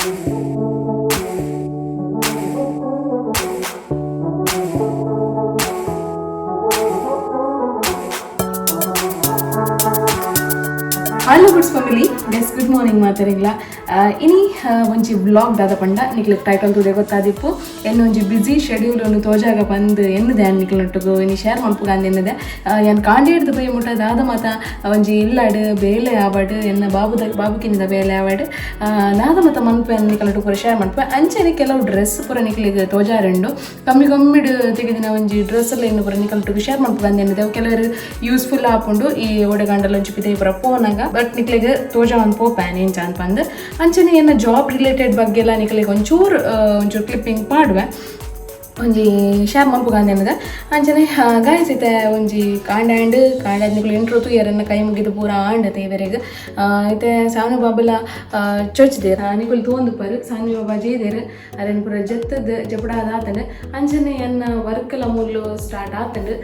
Hello goods family, guys good morning ಮಾತಾಡಿಲ್ಲ. ಇನಿ ಒಂಜಿ ಬ್ಲಾಗ್ ದಾದ ಪಂಡ ನಿಕ್ಲೆಗ್ ಟೈಟಲ್ ತೂದೆ ಗೊತ್ತಾದಿಪ್ಪು. ಎನ್ನ ಒಂಜಿ ಬ್ಯುಸಿ ಶೆಡ್ಯೂಲ್ ಅನ್ನು ತೋಜಾಗ ಬಂದು ಎನ್ನದೆ ನಿಕ್ಲೆ ನೊಟ್ಟುಗು ಇನಿ ಶೇರ್ ಮಲ್ಪುಗ ಅಂದ್ ಎನ್ನದೆ. ಯಾನ್ ಕಾಂಡೇಡ್ದು ಪೋಯಿ ಮುಟ್ಟ ದಾದ ಮಾತ ಒಂಜಿ ಇಲ್ಲಾಡ್ ಬೇಲೆ ಆವಡ್, ಎನ್ನ ಬಾಬುದ ಬಾಬುಕಿನಿದ ಬೇಲೆ ಆವಡ್, ದಾದ ಮಾತ ಮನ್ಪೆ ನಿಕ್ಲೆ ನೊಟ್ಟು ಪೂರ ಶೇರ್ ಮನ್ಪೆ. ಅಂಚನೆ ಕೆಲವು ಡ್ರೆಸ್ ಪೂರ ನಿಕ್ಲೆಗ್ ತೋಜಾರುಂಡು. ಕಮ್ಮಿ ಕಮ್ಮಿಡ್ ತೆಗೆದಿನ ಒಂಜಿ ಡ್ರೆಸ್ ಎಲ್ಲ ಇನ್ನು ಪೂರ ನಿಕ್ಲೆ ನೊಟ್ಟುಗು ಶೇರ್ ಮನ್ಪುಗ ಅಂದ್ ಎನ್ನದೆ. ಕೆಲವರು ಯೂಸ್ಫುಲ್ ಆಪುಂಡು ಈ ಓಡೆಗಾಂಡಲ ಒಂಜಿ ಪಿದೈ ಪೂರ ಪೋನಾಗ. ಬಟ್ ನಿಕ್ಲೆಗ್ ತೋಜ ಒಂದು ಪೋಪ್ಯಾನ್ ಎಂಚ ಅಂತ ಪಂದ್. ಅಂಚನೆ ಎನ್ನ ಜಾಬ್ ರಿಲೇಟೆಡ್ ಬಗ್ಗೆ ಎಲ್ಲ ನಿಕ್ಲೆಗ್ ಒಂಚೂರು ಒಂಚೂರು ಕ್ಲಿಪ್ಪಿಂಗ್ ಪಾಡುವೆ, ಒಂಜಿ ಶೇರ್ ಮಲ್ಪುಗ ಅಂದ್. ಅಂಚನೆ ಗಾಯ್ಸ್ ಇತ್ತೆ ಒಂಜಿ ಕಾಂಡಾಂಡ್ ಕಾಂಡ ನಿಕ್ಲು ಇಂಟ್ರೋ ತೂಯರನ್ನ ಕೈ ಮುಗಿದು ಪೂರ ಆಂಡ ದೇವರೆಗ್. ಇತ್ತೆ ಸಾನು ಬಾಬುಲ ಚೊಚ್ದೇರ್ ನಿಕುಲು ತೂವೊಂದುಪ್ಪರ್. ಸಾನು ಬಾಬಾ ಜೇದೇರ್ ಅರೆನ್ ಪೂರ ಜತ್ತದ್ ಜಪುಡಾದ ಆತಂಡ್. ಅಂಚನೆ ಎನ್ನ ವರ್ಕ್ಲ ಮೂಲು ಸ್ಟಾರ್ಟ್ ಆತಂಡ್.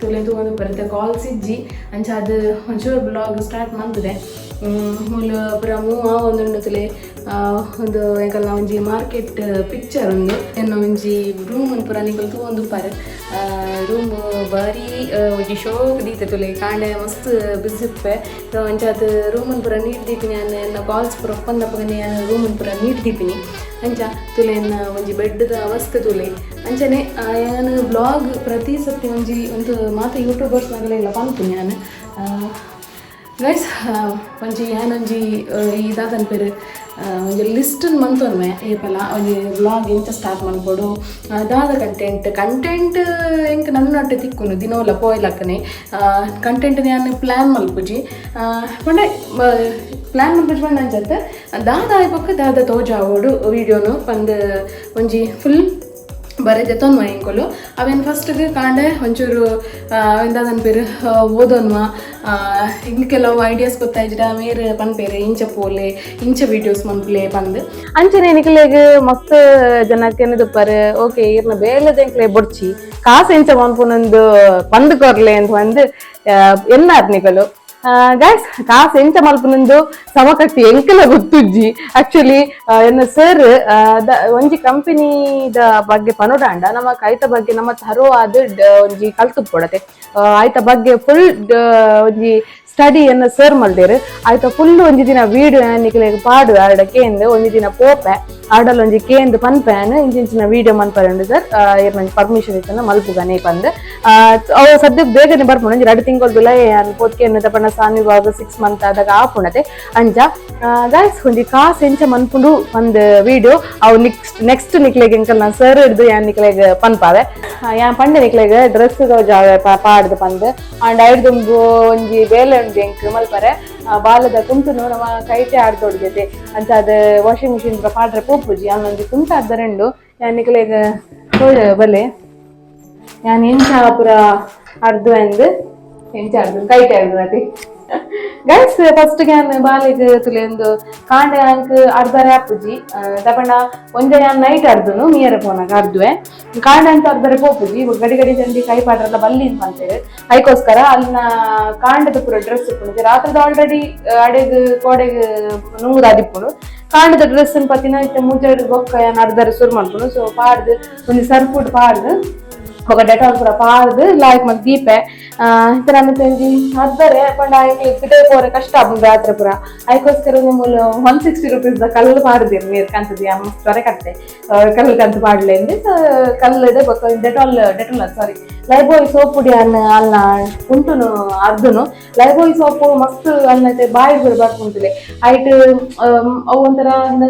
ತುಲೆ ತೂವೊಂದುಪ್ಪರ್ ಇತ್ತೆ ಕಾಲ್ಸ್ ಇಜ್ಜಿ. ಅಂಚ ಅದು ಒಂಚೂರು ಬ್ಲಾಗ್ ಸ್ಟಾರ್ಟ್ ಮಲ್ತದೆ. ಮೂಲು ಪೂರ ಮೂವ್ ಆವೊಂದುಂಡು ತುಲೆ. ಒಂದು ಎಂಕಲ್ನ ಒಂಜಿ ಮಾರ್ಕೆಟ್ ಪಿಕ್ಚರ್ ಉಂದು. ಎನ್ನ ಒಂಜಿ ರೂಮ್ ಪೂರ ನಿಕುಲು ತೂವೊಂದುಪ್ಪರ್. ರೂಮ್ ಬಾರಿ ಒಂಜಿ ಶೋಕ್ ದೀತೆ ತುಲೆ. ಕಾಂಡೆ ಮಸ್ತ್ ಬಿಸಿ ಇಪ್ಪೆ. ಅಂಚಾದ್ ರೂಮನ್ ಪೂರ ನೀಟ್ ದೀಪಿನಿ ಯಾನ್. ಎನ್ನ ಕಾಲ್ಸ್ ಪೂರ ಒಪ್ಪಂದಪಗನೆ ಯಾನ್ ರೂಮನ್ ಪೂರ ನೀಟ್ ದೀಪಿನಿ. ಅಂಚ ತುಲೆ ಎನ್ನ ಒಂಜಿ ಬೆಡ್ದ ಅವಸ್ಥೆ ತುಲೆ. ಅಂಚನೆ ಯಾನ್ ಬ್ಲಾಗ್ ಪ್ರತಿ ಸತಿ ಒಂಜಿ ಒಂದು ಮಾತ ಯೂಟ್ಯೂಬರ್ಸ್ ನಗಲೆಲ್ಲ ಪನ್ಪುನಿ ಯಾನ್. ಗೈಸ್, ಒಂಜಿ ಯಾನೊಂಜಿ ಈ ದಾದನ್ ಪೇರು ಒಂಜಿ ಲಿಸ್ಟ್ ಮಂತೊನ್ಮೆ ಏಪಲ ಒಂಜಿ ಬ್ಲಾಗ್ ಎಂಚ ಸ್ಟಾರ್ಟ್ ಮನ್ಪೊಡು, ದಾದ ಕಂಟೆಂಟ್ ಕಂಟೆಂಟ್ ಎಂಕ್ ನನ್ನೊಟ್ಟೆ ತಿಕ್ಕುನು ದಿನೋಲ ಪೋಯ್ಲಕ್ಕನೆ. ಕಂಟೆಂಟ್ ಯಾನ್ ಪ್ಲ್ಯಾನ್ ಮಲ್ಪುಜಿ ಪಂಡ ಪ್ಲ್ಯಾನ್ ಮಲ್ಪುಜಿ ಪಂಡ ಅಂಚತ್ತೆ ದಾದ ಆಯ್ಪಕ್ಕ ದಾದ ತೋಜಾವೋಡು ವೀಡಿಯೋನು ಪಂದ್ ಒಂಜಿ ಫುಲ್ ಬರೆದೆ ತೊನ್ವ ಎಂಕುಲು. ಅವೇನು ಫಸ್ಟ್ಗೆ ಕಾಂಡೆ ಒಂಚೂರು ಎಂದಾದನ್ ಪೇರು ಓದೋನ್ವ. ಇಂಗ್ ಕೆಲವು ಐಡಿಯಾಸ್ ಗೊತ್ತಾಯ್ಜಿಡ ಮೇರ್ ಪನ್ಪೇರು ಇಂಚ ಪೋಲೆ ಇಂಚ ವೀಡಿಯೋಸ್ ಮನ್ಪುಲೆ ಪಂದ್. ಅಂಚನೆ ನಿಕ್ಲೆಗ್ ಮಸ್ತ್ ಜನಕ್ಕೆ ಎನ್ನುದುಪ್ಪರ್, ಓಕೆ ಇರ್ನ ಬೇಲೆದ ಎಂಕ್ಲೆ ಬೊಡ್ಚಿ, ಕಾಸು ಎಂಚ ಮನ್ಪುನೊಂದು ಪಂದ್ ಕೊರ್ಲೆ ಅಂತ ಬಂದು ಎನ್ನಾರ್ ನಿಕಲು. ಗೈಸ್, ಕಾಸು ಎಂಚ ಮಲ್ಪುನೊಂದು ಸಮಕಟ್ಟಿ ಎಂಕಲ ಗೊತ್ತುಜ್ಜಿ. ಆಕ್ಚುಲಿ ಎನ್ನ ಸರ್ ಒಂಜಿ ಕಂಪನಿದ ಬಗ್ಗೆ ಪನೋಡಾಂಡ ನಮ್ಮ ಕೈತ ಬಗ್ಗೆ ನಮ್ಮ ತರೋ ಆದ್ ಒಂಜಿ ಕಲ್ತು ಪೊಡತೆ. ಆಯ್ತ ಬಗ್ಗೆ ಫುಲ್ ಒಂಜಿ ಸ್ಟಡಿ ಎನ್ನ ಸರ್ ಮಲ್ದೇರು. ಆಯ್ತ ಫುಲ್ ಒಂಜಿ ದಿನ ವೀಡಿಯೋ ನಿಕ್ಲೆಗ್ ಪಾಡು ಆರ್ಡ ಕೇಂದ್ ಒಂಜಿ ದಿನ ಪೋಪೆ ಆಡಲ್ ಒಂಜಿ ಕೇಂದ್ ಪನ್ಪೇನ್ ಇಂಚಿಂಚಿನ ವೀಡಿಯೋ ಮನ್ಪರೆ ಸರ್, ಒಂಜಿ ಪರ್ಮಿಷನ್ ಇತ್ತನ ಮಲ್ಪುಗನೆ ಪಂದ್. ಅವು ಸದ್ಯಕ್ಕೆ ಬೇಗನೆ ಬರ್ಪುಂಡು, ಒಂಜಿ 2 ತಿಂಗಳು ದುಲ ಯಾನ್ ಪೋತ್ಕೆ ಪಂಡ ಸಾನಿ ಬಾಗ 6 ಮಂತ್ ಆದಾಗ ಆಪುಣತೆ. ಅಂಚ ಗೈಸ್, ಒಂಜಿ ಕಾಸ್ ಎಂಚ ಮನ್ಪುಂಡು ಪಂದ್ ವೀಡಿಯೋ ಅವು ನೆಕ್ಸ್ಟ್ ನೆಕ್ಸ್ಟ್ ನಿಕ್ಲೆಗ್ ಎಂಕಲ್ ನಾನು ಸರ್ ಹಿಡ್ದು ಯಾನ್ ನಿಕ್ಲೆಗ್ ಪನ್ಪಾವೆ. ಯಾನ್ ಪಂಡೆ ನಿಕ್ಲೆಗ್ ಡ್ರೆಸ್ ಪಾಡ್ದು ಪಂದ್. ಅಂಡ್ ಐಡ್ದುಂಬು ಒಂಜಿ ಬೇಲೆ ಉಂಡು ಎಂಕ್ ಮಲ್ಪರೆ. ಬಾಲದ ಕುಂಟುನು ನಮ್ಮ ಕೈಟೆ ಆಡ್ದೊಡ್ಗೆತೆ. ಅಂಚ ಅದು ವಾಷಿಂಗ್ ಮಿಷಿನ್ ಪಾಡ್ರೆ ಪೋಪುಜಿ. ಒಂಜಿ ಕುಂಟು ಅರ್ಧರೆಂಡು ಯಾನ್ ನಿಕ್ಲೆಗ್ ತೋಜ ಬಲೆ ಯಾನ್ ಎಂಚ ಪೂರ ಅರ್ದು ಎಂದ್ ಎಂಚ ಅರ್ದು ಕೈಟೆ ಅರ್ದು ಅತಿ. ಗೈಸ್, ಫಸ್ಟ್ ಯಾನ್ ಬಾಲೆಗ್ ತುಲೆ ಒಂದು ಕಾಂಡೆ ಅಂಕ್ ಅರ್ಧರೆ ಆಪುಜಿ ದಪಂಡ ಒಂಜೆ ಯಾನ್ ನೈಟ್ ಅರ್ದುನು ಮೀಯರೆ ಪೋನಾಗ ಅರ್ದುವೆ. ಕಾಂಡೆ ಅಂತ ಅರ್ಧರೆ ಪೋಪುಜಿ. ಗಡಿ ಗಡಿ ಚಂಡಿ ಕೈ ಪಾಡ್ರೆಲ್ಲ ಬಲ್ಲಿ ಅಂತ ಪನ್ಪೆರ್. ಐಕೋಸ್ಕರ ಅಲ್ಲಿನ ಕಾಂಡದ ಪೂರ ಡ್ರೆಸ್ ಇಪ್ಪುಂಡು. ರಾತ್ರಿದ ಆಲ್ರೆಡಿ ಅಡೆಗ್ ಕೋಡೆಗ್ ನುಂಗುದಾದಿಪ್ಪುಂಡು. ಕಾಂಡದ ಡ್ರೆಸ್ ಪತ್ತಿನ ಇತ್ತೆ ಮೂಜೆಡ್ ಬೊಕ್ಕ ಯಾನ್ ಅರ್ಧರೆ ಸುರು ಮನ್ಪುಂಡು. ಸೊ ಪಾಡ್ದು ಒಂಜಿ ಸರ್ಫುಡ್ ಪಾಡ್ದು ಬೊಕ ಡೆಟಾಲ್ ಪೂರ ಪಾಡ್ದು ಲಾಯ್ಕ್ ಮಲ್ತ್ ದೀಪೆ. ಇತ್ತೆ ನನ ಒಂಜಿ ಅರ್ಧರೆ ಪಂಡ ಎಂಕ್ಲೆಗ್ ಪಿದಯಿ ಪೋರೆ ಕಷ್ಟ ಆಪುಂಡು ರಾತ್ರಿ ಪೂರ. ಐಕೋಸ್ಕರ ಮೂಲು 160 ರುಪೀಸ್ ದ ಕಲ್ಲು ಪಾಡ್ದೆರ್. ನೀರ್ ಕಂತುದು ಯಾನ್ ಮಸ್ತ್ ಹೊರೆ ಕಟ್ಟೆ ಕಲ್ಲು ಕಂತು ಪಾಡ್ಲೆಂದ್. ಕಲ್ಲುಡು ಬೊಕ ಡೆಟಾಲ್ ಡೆಟಾಲ್ ಸಾರಿ ಲೈಬಾಯ್ ಸೋಪ್ ಪುಡಿ ಅನ್ನ ಅಲ್ಲ ಉಂಟುನು ಅರ್ದುನು. ಲೈಬಾಯ್ ಸೋಪು ಮಸ್ತ್ ಅಲ್ಲೈತೆ ಬಾಯಿ ಪೂರ ಬರ್ಪುಂತುಲೆ. ಐಟ್ ಅವು ಒಂಥರ ಎಂತ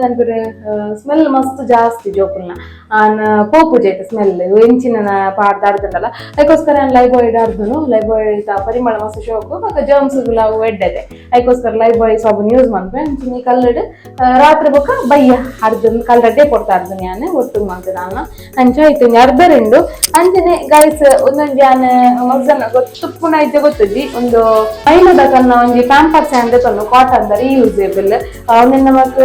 ಸ್ಮೆಲ್ ಮಸ್ತ್ ಜಾಸ್ತಿ ಜೋಕುಲ್ನ ಆನ್ ಪೋಪುಜಿ ಐತೆ ಸ್ಮೆಲ್ ಎಂಚಿನ ಪಾಡ್ದು ಅರ್ದುಂಡಲ್ಲ. ಅದಕ್ಕೋಸ್ಕರ ನಾನು ಲೈಬಾಯ್ ಅರ್ದುನು. ಲೈಬಾಯ್ ಪರಿಮಳ ಮಸ್ತ್ ಶೋಕು ಬೊಕ ಜರ್ಮ್ಸ್ ಅವು ಎಡ್ಡೆದೆ. ಅದಕ್ಕೋಸ್ಕರ ಲೈಬಾಯ್ ಸಾಬೂನ್ ಯೂಸ್ ಮನ್ಪೆ. ಅಂಚಿನ ಕಲ್ಲಡ್ ರಾತ್ರಿ ಬೊಕ ಬಯ್ಯ ಅರ್ದುನ್ ಕಲ್ಲಡ್ಡೆ ಕೊಡ್ತಾ ಅರ್ದುನ್ ಯಾನ್ ಒಟ್ಟು ಮಲ್ತುದು ಅಂಚ ಆಯ್ತು ಒಂಜಿ ಅರ್ಧ ರೆಂಡು. ಅಂಚನೆ ಗೈಸ್, ಒಂದೊಂಜಿ ಯಾನ್ ಮಸ್ತ್ ಗೊತ್ತುಪ್ಪುನ ಇತ್ತೆ ಗೊತ್ತುಜ್ಜಿ, ಒಂದು ಮೈಲದ ಕನ್ನ ಒಂಜಿ ಪ್ಯಾಂಪರ್ಸ್ ಅಂದೆ ತೊನ್ನು ಕಾಟನ್ the reusable. ಒಂದೆನ್ ನಮಕ್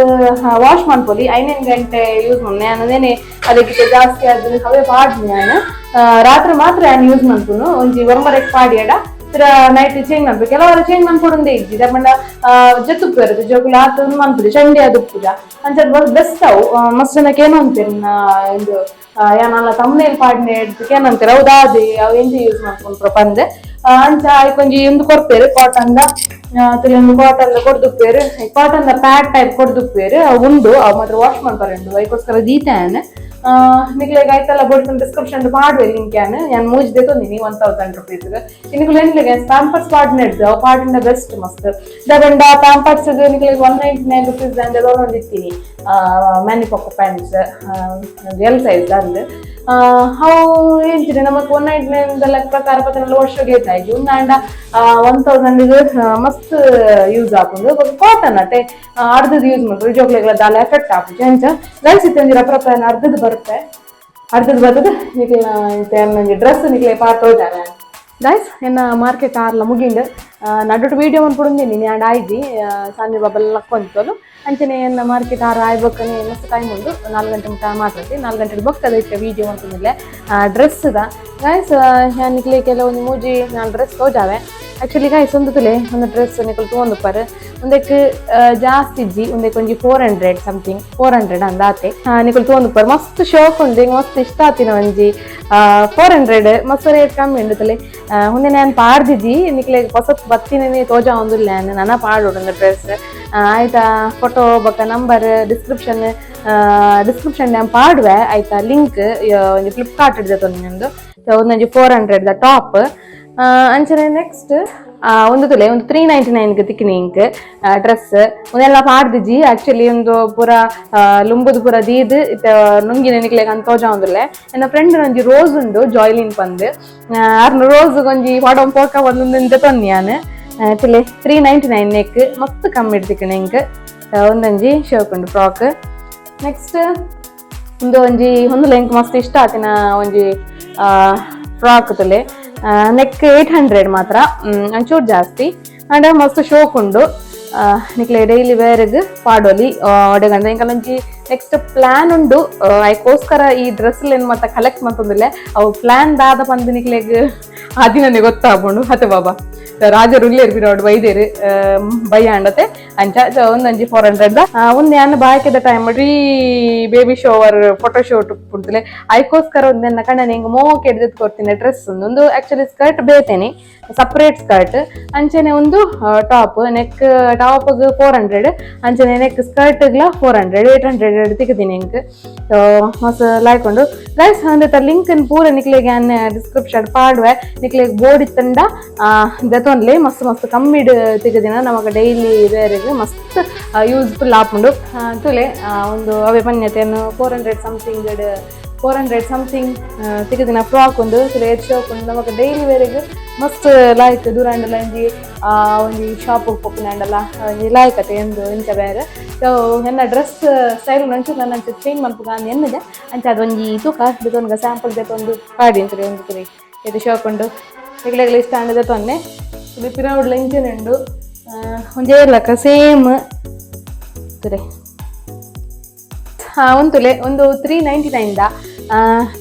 ವಾಶ್ ಮನ್ಪೊಲಿ. 5 ಗಂಟೆ ಯೂಸ್ ಮನ್ನೆ ಯಾನ್. ಅದೇನೆ ಅದಕ್ಕೆ ಜಾಸ್ತಿ ಆದ್ ಅವೇ ಪಾಡ್ನಿ ಯಾನ್. ರಾತ್ರಿ ಮಾತ್ರ ಯಾನ್ ಯೂಸ್ ಮನ್ಪುನು. ಒಂಜಿ ಒರ್ಮರೆಕ್ ಪಾಡಿಯಡ Night change ಮನ್ಪು ಕೆಲವರು ಚೇಂಜ್ ಮನ್ಪೊಡೊಂದೇ ಇಜ್ಜಿ ದಾಪಂಡ ಜೊತುಪ್ಪು ಇರುತ್ತೆ ಜೋಕುಲು ಆತ ಮನ್ಪುಜ ಚಂಡಿ ಆದುಪ್ಪುಜ ಅಂಚ ಬೆಸ್ಟ್ ಅವು. ಮಸ್ತ್ ಜನಕ್ಕೆ ಏನೋ ಅಂತೀರಿ ಇಂದು ಯಾನಲ್ಲ ತಮ್ನೇಲ್ ಪಾಡ್ನೆ ಏನಂತೀರ ಹೌದಾ ಅದೇ ಅವು ಎಂಚ ಯೂಸ್ ಮನ್ಪುಂಡು ಪಂದ್. ಅಂಚ ಐಕೊಂಜಿ ಒಂದು ಕೊರ್ಪೇರು ಕಾಟನ್ the ಒಂದು cotton the ಕೊರ್ದುಪ್ಪೇರು cotton the pad type ಕೊರ್ದುಪ್ಪೇರು ಅವು ಉಂಡು. ಅವು ಮಾತ್ರ ವಾಶ್ ಮನ್ಪರೆ ಉಂಡು ಐಕೋಸ್ಕರ ದೀತಾನ್ ನಿಕ್ಲೆಗ್ ಐತಲ್ಲ ಬೋಡ್ಕೊಂಡು ಡಿಸ್ಕ್ರಿಪ್ಷನ್ ಮಾಡುವೆ ಲಿಂಕ್. ಯಾನ್ ಯಾನ್ ಮೂಜಿ ದೆತೊಂದಿನಿ 1000 ರುಪೀಸ್. ನಿಕುಲು ಎನ್ಲೆಗ್ ಪ್ಯಾಂಪರ್ಸ್ ಪಾಡ್ನೆಡ್ದು ಅವು ಪಾಡಿಂಡ ಬೆಸ್ಟ್ ಮಸ್ತ್. ದಾದಂಡ ಪ್ಯಾಂಪರ್ಸ್ ನಿಕ್ಲೆಗ್ 199 ರುಪೀಸ್ ಅಂದ ಇತ್ತೀನಿ ಮ್ಯಾನಿಪೊಕ್ಕ pants L size ಅಂದ್. ಅವು ಎಂಚಿನ ನಮಕ್ 199 ಲೆಕ್ಕ ಪ್ರಕಾರ ಪತ್ತನೆಲ್ಲ ವರ್ಷ ಆಯ್ತು ಉಂದಾಂಡ 1000 ಮಸ್ತ್ ಯೂಸ್ ಆಪುಂಡು. ಕಾಟನ್ ಅತ್ತೆ ಅರ್ಧದ ಯೂಸ್ ಮಾಡ್ತಾರೆ ಜೋಕ್ಲೆಗಳ ದಾಲ ಎಫೆಕ್ಟ್ ಆಪುಜಿ. ಅಂಚ ಗೈಸ್ ಇತ್ತೆ ಒಂಜಿ ರಪ್ಪ ಅರ್ಧದ ಬರುತ್ತೆ ಅರ್ಧದ ಬರ್ತದೆ. ನಿಕ್ಲೆನ ಒಂಜಿ ಡ್ರೆಸ್ ನಿಕ್ಲೆ ಪಾರ್ಟ್ ಹೋದಾನೆ ಗೈಸ್. ಎನ್ನ ಮಾರ್ಕೆಟ್ ಆರ್ಲ ಮುಗಿಂಡ್ ನಡುಟು ವೀಡಿಯೋ ಮನ್ಪುಡುಂದಿನಿ ಆಂಡ ಆಯ್ದಿ ಸಾಂಜೆ ಬಾಬಲ್ ಲಕ್ಕೊಂತಲು. ಅಂಚನೆ ಎನ್ನ ಮಾರ್ಕೆಟ್ ಆರ್ ಆಯ್ಬಕ್ಕನೆ ಮಸ್ತ್ ಟೈಮ್ ಉಂಡು 4 ಗಂಟೆ ಮುಟ್ಟ ಮಾತಾಡ್ತಿ 4 ಗಂಟೆ ಬೊಕ್ಕದ ಇತ್ತೆ ವೀಡಿಯೋ ಮನ್ಪುಂದಿಲ್ಲ ಡ್ರೆಸ್ the. Guys, ನಿಕ್ಲೆ ಕೆಲವೊಂದು ಮೂಜಿ ನಾಲ್ ಡ್ರೆಸ್ ತೋಜಾವೆ. ಆಕ್ಚುಲಿ ಗೈಸ್, ಒಂದು ತುಲೆ ಒಂದು ಡ್ರೆಸ್ ನಿಕುಲು ತೂವೊಂದುಪ್ಪರ್. ಒಂದಕ್ಕೆ ಜಾಸ್ತಿ ಇಜ್ಜಿ ಒಂದಕ್ಕೆ ಒಂಜಿ 400 ಸಮಥಿಂಗ್ 400 ಅಂದಾತೆ. ನಿಕುಲು ತೂವೊಂದುಪ್ಪರ್ ಮಸ್ತ್ ಶೋಕ್ ಉಂಡು. ಎಂಕ್ ಮಸ್ತ್ ಇಷ್ಟ ಆತಿನ ಒಂಜಿ 400 ಮಸ್ತ್ ರೇಟ್ ಕಮ್ಮಿ ಉಂಡು ತುಲೆ. ಉಂದೆ ನಾನು ಪಾಡ್ದಿಜಿ ನಿಕ್ಲೆಗ್ ಪೊಸತ್ ಬತ್ತಿನೇ ತೋಜಾ ಒಂದುಲ್ಲ ನನ ಪಾಡೋಡು ಒಂದು ಡ್ರೆಸ್ ಆಯ್ತಾ. ಫೋಟೋ ಬೊಕ್ಕ number description description ನಾನು ಪಾಡುವೆ ಆಯ್ತಾ ಲಿಂಕ್. ಒಂಜಿ ಫ್ಲಿಪ್ಕಾರ್ಟ್ ಹಿಡ್ದೆ ಒಂದೊಂಜಿ 400 the top. ಅಂಚನೆ ನೆಕ್ಸ್ಟ್ ಒಂದು ತುಲೆ ಒಂದು 399 ತಿಕ್ಕಿನಿ ಇಂಕ್ ಡ್ರೆಸ್. ಒಂದೆಲ್ಲ ಪಾಡ್ದಿಜಿ ಆಕ್ಚುಲಿ. ಒಂದು ಪೂರ ಲುಂಬುದು ಪೂರ ದೀದ್ ಇತ್ತ ನುಂಗಿನ ನಿಕ್ಲೆಗ್ ಅಂತ ತೋಜಾ ಒಂದುಲ್ಲೆ. ಎನ್ನ ಫ್ರೆಂಡ್ ಒಂಜಿ ರೋಸ್ ಉಂಡು ಜಾಯ್ಲಿನ್ ಪಂದ್ ಅರ್ನ ರೋಸ್ ಒಂಜಿ ಪಾಡೊಂದು ಪೋಕ ಒಂದೊಂದು ತೊನ್ನಿ ಯಾನ್ ತುಲೆ. 399 ನೆಕ್ ಮಸ್ತ್ ಕಮ್ಮಿ ಇಡ್ತಿಕ್ಕಣ ಇಂಕ್. ಒಂದೊಂಜಿ ಶೋಕ್ ಉಂಡು ಫ್ರಾಕ್. ನೆಕ್ಸ್ಟ್ ಒಂದು ಒಂಜಿ ಒಂದು ಎಂಕ್ ಮಸ್ತ್ ಇಷ್ಟ ಆತಿನ ಒಂಜಿ ಫ್ರಾಕ್ ತುಲೆ. ನೆಕ್ 800 ಮಾತ್ರ ಒಂಚೂರು ಜಾಸ್ತಿ ಅಂಡ ಮಸ್ತ್ ಶೋಕ್ ಉಂಡು. ನಿಕ್ಲೆ ಡೈಲಿ ವೇರ್ಗ್ ಪಾಡೊಲಿ ಒಡೆಗಂಡ. ಎಂಕಲ್ ಒಂಜಿ ನೆಕ್ಸ್ಟ್ ಪ್ಲಾನ್ ಉಂಡು. ಐಕೋಸ್ಕರ ಈ ಡ್ರೆಸ್ ಏನ್ ಮತ್ತೆ ಕಲೆಕ್ಟ್ ಮಂತೊಂದಿಲ್ಲ. ಅವು ಪ್ಲಾನ್ ದಾದ ಪಂದ್ ನಿಕ್ಲೆಗ್ ಆ ದಿನನೇ ಗೊತ್ತಾಪುಂಡು ಅತ್ತೆ. ಬಾಬಾ ರಾಜರು ಉಲ್ಲೇರು ಬಿರೋಡ್ ಬೈದೇರು ಬಯ್ಯ ಅಂಡತೆ. ಅಂಚ ಒಂದೊಂಜಿ 400. ಒಂದು ಯಾನ್ ಬಾಯ್ಕೆದ time pre baby shower photo shoot ಪುಂತಲೆ ಐಕೋಸ್ಕರ ಒಂದೆನ್ನ ಕಣ್ಣನ ಹಿಂಗ್ ಮೋಕೆ ಹಿಡ್ದು ಕೊಡ್ತೀನಿ ಡ್ರೆಸ್. ಒಂದು ಆಕ್ಚುಲಿ ಸ್ಕರ್ಟ್ ಬೇತೇನೆ ಸಪರೇಟ್ ಸ್ಕರ್ಟ್. ಅಂಚನೆ ಒಂದು top neck top 400 ಅಂಚನೆ ನೆಕ್ ಸ್ಕರ್ಟ್ಗ್ಲ 400 800 ತಿಕ್ಕದಿನಿ ಎಂಕ್ ಮಸ್ತ್ ಲಾಯ್ಕ್ ಉಂಡು. ಗೈಸ್, ಅಂದೆತ ಲಿಂಕ್ ಪೂರ ನಿಕ್ಲೆಗ್ ಯಾನ್ ಡಿಸ್ಕ್ರಿಪ್ಷನ್ ಪಾಡುವೆ. ನಿಕ್ಲೆಗ್ ಬೋರ್ಡ್ ಇತ್ತಂಡ ದೆತೊನ್ಲೆ. ಮಸ್ತ್ ಮಸ್ತ್ ಕಮ್ಮಿಡ್ ತಿಕ್ಕದಿನ ನಮಗ ಡೈಲಿ ವೇರ್ಗ್ ಮಸ್ತ್ ಯೂಸ್ಫುಲ್ ಆಪುಂಡು. ತುಲೆ ಒಂದು ಅವೇ ಪನ್ಯತೆಯನ್ನು 400 ಸಮಥಿಂಗ್ 400 ಸಮಥಿಂಗ್ ತಿಕ್ಕದಿನ ಫ್ರಾಕ್ ಒಂದು ತುಲೆ ಶೋಕ್ ಉಂಡು. ನಮಗ ಡೈಲಿ ವೇರ್ಗ್ ಮಸ್ತ್ ಲಾಯ್ಕ್ ದೂರ ಅಂಡಲ ಒಂಜಿ ಒಂಜಿ ಶಾಪ್ ಪೋಪಿನ ಅಂಡಲ ಒಂಜಿ ಲಾಯ್ಕ್ ಅತೆ ಎಂದು ಇಂಚ ಬೇರೆ. ಸೊ ಎನ್ನ ಡ್ರೆಸ್ ಸ್ಟೈಲ್ ಒಂಚೂರು ನನ್ನ ಅಂಚ ಚೇಂಜ್ ಮಲ್ಪುಗ ಅಂದ್ ಎನ್ನದೆ. ಅಂಚ ಅದೊಂಜಿ ತೂಕ ದೆತೊನ್ಗ ಸ್ಯಾಂಪಲ್ ದೆತೊಂದು ಪಾಡಿ ಅಂತಾರೆ. ಒಂದು ತುಲೆ ಇದು ಶೋಕ್ ಉಂಡು. ನಿಕ್ಲೆಗ್ಲ ಇಷ್ಟ ಆಂಡ ದೆತೊನ್ನೆ. ಇದು ಪಿರಾವುಡ್ಲ ಇಂಚನೆ ಉಂಡು ಒಂಜೇ ಲೆಕ್ಕ ಸೇಮ್ ತುಲೆ. ಒಂದು ತುಲೆ ಒಂದು 399 the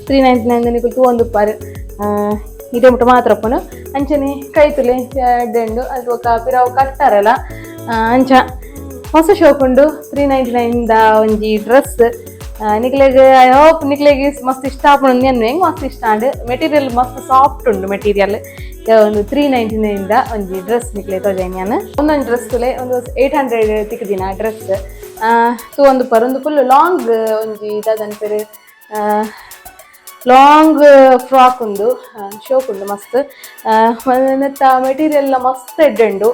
399 ನಿಕುಲು ತೂವೊಂದು ಉಪ್ಪಾರು ಇದೇ ಮುಟ್ಟ ಮಾತ್ರ ಉಪ್ಪುನು. ಅಂಚನೆ ಕೈ ತುಲೆ ಎಡ್ಡೆ ಉಂಡು. ಅದು ಬೊಕ್ಕ ಪಿರವು ಕಟ್ಟಾರಲ್ಲ ಅಂಚ ಹೊಸ ಶೋಕ್ ಉಂಡು. 399 the ಒಂಜಿ ಡ್ರೆಸ್ ನಿಕ್ಲೆಗ್ I hope ನಿಕ್ಲೆಗ್ ಮಸ್ತ್ ಇಷ್ಟ ಆಪುಂಡು ಎನ್ನುವೆ. ಎಂಕ್ ಮಸ್ತ್ ಇಷ್ಟ ಆಂಡ್. ಮೆಟೀರಿಯಲ್ ಮಸ್ತ್ ಸಾಫ್ಟ್ ಉಂಡು ಮೆಟೀರಿಯಲ್. ಒಂದು 399 the ಒಂಜಿ ಡ್ರೆಸ್ ನಿಕ್ಲೆ ತೋಜಾಯಿನಿ ಯಾನ್. ಒಂದೊಂದು ಡ್ರೆಸ್ ತುಲೆ ಒಂದು 800 ತಿಕ್ಕದಿನ ಡ್ರೆಸ್ ತೂವೊಂದು ಪರ್. ಒಂದು ಫುಲ್ ಲಾಂಗ್ ಒಂಜಿ ದಾದನ್ಪೆರ್ ಲಾಂಗ್ ಫ್ರಾಕ್ ಉಂಡು. ಶೋಕ್ ಉಂಡು ಮಸ್ತ್. ನೆತ್ತ ಮೆಟೀರಿಯಲ್ ಮಸ್ತ್ ಎಡ್ಡೆ ಉಂಡು.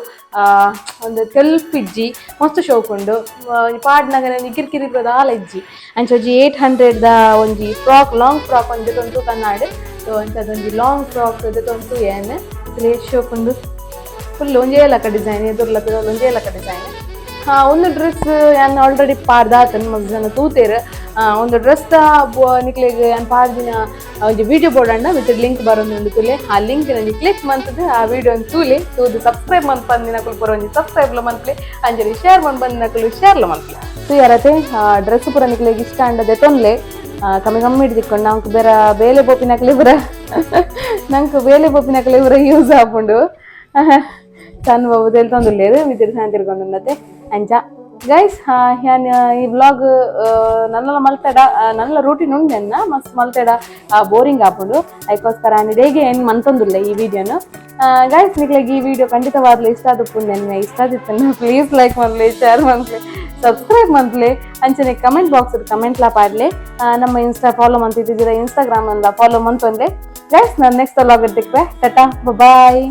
ಒಂದು ತೆಲ್ಪಿಜ್ಜಿ ಮಸ್ತ್ ಶೋಕ್ ಉಂಡು. ಪಾಡ್ನಗ ಒಂಜಿ ಕಿರಿಕಿರಿ ದಾಲ ಇಜ್ಜಿ. ಅಂಚ ಒಂಜಿ 800 ದ ಒಂಜಿ frock long frock ಒಂಜಿ ದೆತೊಂದು ಕನ್ನಾಡ್. ಸೊ ಅಂಚದೊಂಜಿ ಲಾಂಗ್ ಫ್ರಾಕ್ ದೆತೊಂದು ಏನ್ ಶೋಕ್ ಉಂಡು. ಫುಲ್ ಒಂಜೇ ಲಕ ಡಿಸೈನ್ ಎದುರ್ಲ ಪಿರವುಲ ಒಂಜೇ ಲಕ ಡಿಸೈನ್. ಒಂದು ಡ್ರೆಸ್ ಯಾನ್ ಆಲ್ರೆಡಿ ಪಾಡ್ದಾತನ್ ಮಸ್ತ್ ಜನ ತೂತೇರ್. ಒಂದು ಡ್ರೆಸ್ ನಿಕ್ಲೆಗ್ ಯಾನ್ ಪಾಡ್ದಿನ ಒಂಜಿ ವಿಡಿಯೋ ಬೋರ್ಡ್ ಅಂಡ ವಿತ್ ಲಿಂಕ್ ಬರೊಂದುಂಡು ತುಲೆ. ಆ ಲಿಂಕ್ ಒಂಜಿ ಕ್ಲಿಕ್ ಮಂತುದು ಆ ವಿಡಿಯೋ ತೂಲೆ. ತೂದು ಸಬ್ಸ್ಕ್ರೈಬ್ ಮನ್ಪಂದಿನಕುಲು ಪೂರ ಒಂಜಿ ಸಬ್ಸ್ಕ್ರೈಬ್ ಲ ಮನ್ಪುಲೆ. ಅಂಚನೆ ಶೇರ್ ಮನ್ಪಂದಿನಕುಲು ಶೇರ್ ಲ ಮನ್ಪುಲೆ. ತೂಯರತೆ ಡ್ರೆಸ್ ಪೂರ ನಿಕ್ಲೆಗ್ ಇಷ್ಟ ಆಂಡ ದೆತೊನ್ಲೆ. ಕಮ್ಮಿ ಕಮ್ಮಿ ಹಿಡ್ದಿಕ್ಕೊಂಡು ನಂಕ್ ಬೇರೆ ಬೇಲೆ ಪೋಪಿನಕುಲು ಪೂರ ನಂಕ್ ಬೇಲೆ ಪೋಪಿನಕುಲು ಪೂರ ಯೂಸ್ ಆಪುಂಡು. ಸಣ್ಣ ಬಾಬು ತೆಲ್ತೊಂದುಲ್ಲೇರು ಮಿತಿರ್ ಸಾಂತಿರ್ಕೊಂಡುಂಡತೆ. ಅಂಚ ಗೈಸ್, ಯಾನ್ ಈ ವ್ಲಾಗ್ ನನ್ನಲ ಮಲ್ತಡ, ನನ್ನಲ ರೂಟೀನ್ ಉಂಡೆನ್ನ ಮಸ್ತ್ ಮಲ್ತಡ ಬೋರಿಂಗ್ ಆಪುಂಡು. ಅದಕ್ಕೋಸ್ಕರ ಹೇಗೆ ಏನು ಮಂತೊಂದುಲ್ಲ ಈ ವಿಡಿಯೋನು. ಗೈಸ್, ನಿಕ್ಲೆಗ್ ಈ ವಿಡಿಯೋ ಖಂಡಿತವಾಗ್ಲೂ ಇಷ್ಟ ಆದಪ್ಪುಂಡು. ಇಷ್ಟ ಆದಿತ್ತು, ಪ್ಲೀಸ್ ಲೈಕ್ ಮನ್ಲೆ, ಶೇರ್ ಮನ್ಲೆ, ಸಬ್ಸ್ಕ್ರೈಬ್ ಮನ್ಲೆ, ಅಂಚನೆ ಕಮೆಂಟ್ ಬಾಕ್ಸ್ ಕಮೆಂಟ್ ಲಾ ಪಾಡ್ಲೆ. ನಮ್ಮ ಇನ್ಸ್ಟಾ ಫಾಲೋ ಮಂತಿದ್ದೀರಾ, ಇನ್ಸ್ಟಾಗ್ರಾಮ್ ಅಂದ ಫಾಲೋ ಮಂತೊಂದೆ. ಗೈಸ್, ನಾನು ನೆಕ್ಸ್ಟ್ ವ್ಲಾಗ್ ಇರ್ತಿಕ್ವೆ. ಟಾಟಾ, ಬಾಯ್.